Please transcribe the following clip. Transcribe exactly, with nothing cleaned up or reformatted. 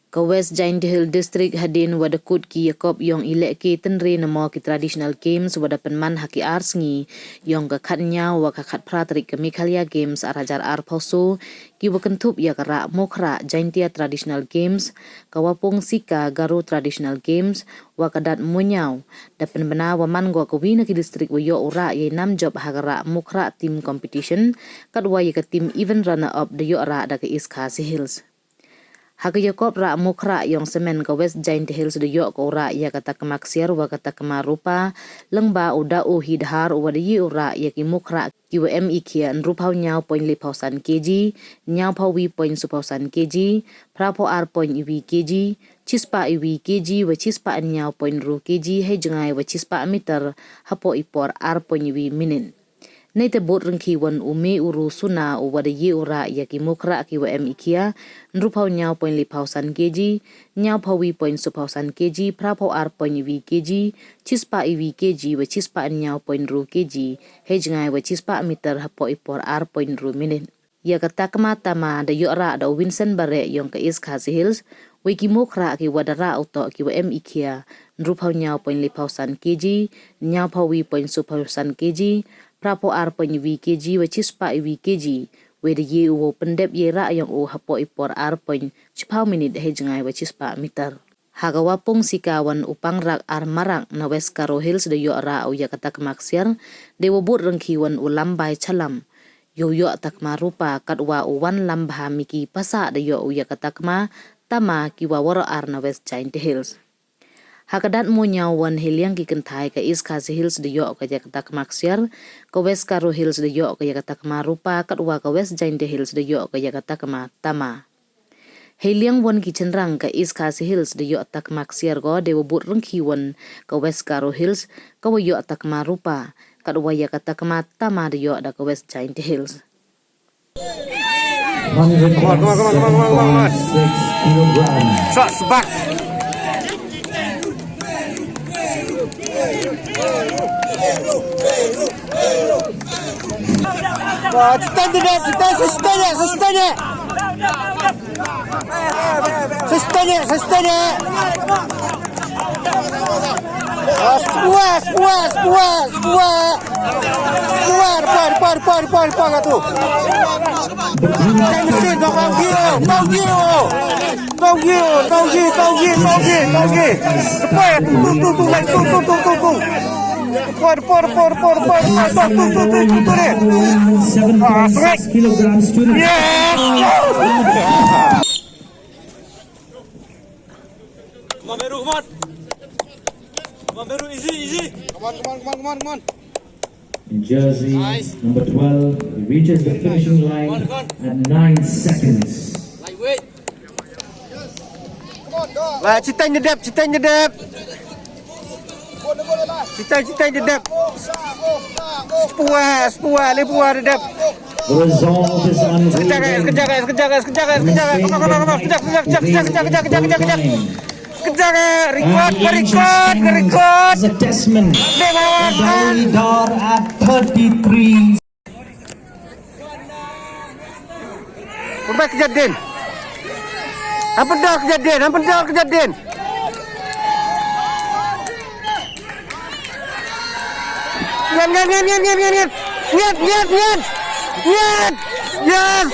Ka West Jaintia Hills District hadien wa da kut ki yakop yong i lehke tynre namo ki Traditional Games wa da pynman ha ki ar sngi yong ka khatynñiaw wa ka khatphra tarik ka Meghalaya Games ar hajar arphaw soo, ki wa kynthup ya ka Rah Mukhrah Jaintia Traditional Games, ka Wapung Sika Garo Traditional Games, wa ka Dat Muñiaw, da pynbna wa man ko ka wi na ki district wa yoh u rah yei nam jop ha ka Rah Mukhrah Team Competition, katwa ya ka team event runner up da yoh rah da ka East Khasi Hills. Ha ka yakop Rah Mukhrah yong semen, ka West Jaintia Hills da yoh ka u rah ya ka takma ksiar wa ka takma rupa, lyngba u Daohi Dhar u wa da ye u rah ya ki mukhrah ki wa em i khia, ynruphaw ynñiaw point lephaw san kg, ynñiawphaw wi point soophaw san kg, phraphaw ar point wi kg, chispah wi kg, wa chispah ynñiaw point ru kg hei jngai wa chispah meter hapoh i por ar point wi minit. Neite bud ryngkhi won u Mei Uru Suna u wa da ye u rah ya ki mukhrah ki wa em i khia, ynruphaw ynñiaw point lephaw san kg, ynñiawphaw wi point soophaw san kg, phraphaw ar point wi kg, chispah wi kg, wa chispah ynñiaw point ru kg hei jngai wa chispah meter hapoh i por ar point ru minit. Ya ka takma tama da yoh rah da u Vincent Bareh yong ka East Khasi Hills, wei ki mukhrah ki wa da rah u toh ki wa em i khia, ynruphaw ynñiaw point lephaw san kg, ynñiawphaw wi point soophaw san kg, phraphaw ar point wi kg, wa chispah wi kg, wei da ye u wow pyndep yei rah yong u hapoh i por ar point chiphaw minit hei jngai wa chispah meter. Ha ka Wapung Sika won u Pangrak Ar Marak na West Garo Hills da yoh rah u ya ka takma ksiar, dei wa bud ryngkhi won u Lambai Chalam. Yow yoh takma rupa, katwa u Wanlambha Miki Passah da yoh u ya ka takma tama, ki wa waroh ar na West Jaintia Hills. Ha ka Dat Muñiaw won hei liang ki kynthai, ka East Khasi Hills da yoh ka ya ka takma ksiar, ka West Garo Hills da yoh ka ya ka takma rupa, katwa ka West Jaintia Hills da yoh ka ya ka takma tama. Hei liang won ki chynrang, ka East Khasi Hills da yoh takma ksiar ko, dei wa bud ryngkhi won ka West Garo Hills, ka wa yoh takma rupa, katwa ya ka takma tama da yoh da ka West Jaintia Hills. Come on, come on, come on, come on, come on, come on, come on. Hundred and seven point six kilograms. Shot, spark. Ah, sustain the depth, sustain, sustain it, sustain it. Sustain it, sustain it. Ah, square, square, square, square. Square, par, par, par, par, par, kat tu. Time machine, go, go, go, go, go. Tawgi, tawgi, tawgi, tawgi, tawgi. Lepas, tu, tu, tu, tu, like, tu, tu, tu, tu, tu. Lepas, lepas, lepas, lepas, lepas, lepas, tu, tu, tu, tu, tu, tu, ni. Ah, sweet. Yes! Come on, Beru, come on. Come on, Beru, easy, easy. Come on, come on, come on, come on, come on. Jersey number twelve reaches the finishing line at nine seconds. Lah, chitain the depth, chitain the depth. Chitain, chitain the depth. Sepua, sepua, le pua the depth. The result is unwavering. Sekejap, guys, sekejap, guys, sekejap, guys, sekejap, guys. Come on, come on, come on. Sekejap, sekejap, sekejap, sekejap, sekejap, sekejap, sekejap. Sekejap, eh, record, record, record. Deng Hawan, Dar at thirty-three. Pembai kejap din. Hampir dor kejap din, hampir dor kejap din. Ngiat, ngiat, ngiat. Ngiat, ngiat, ngiat. Ngiat. Yes.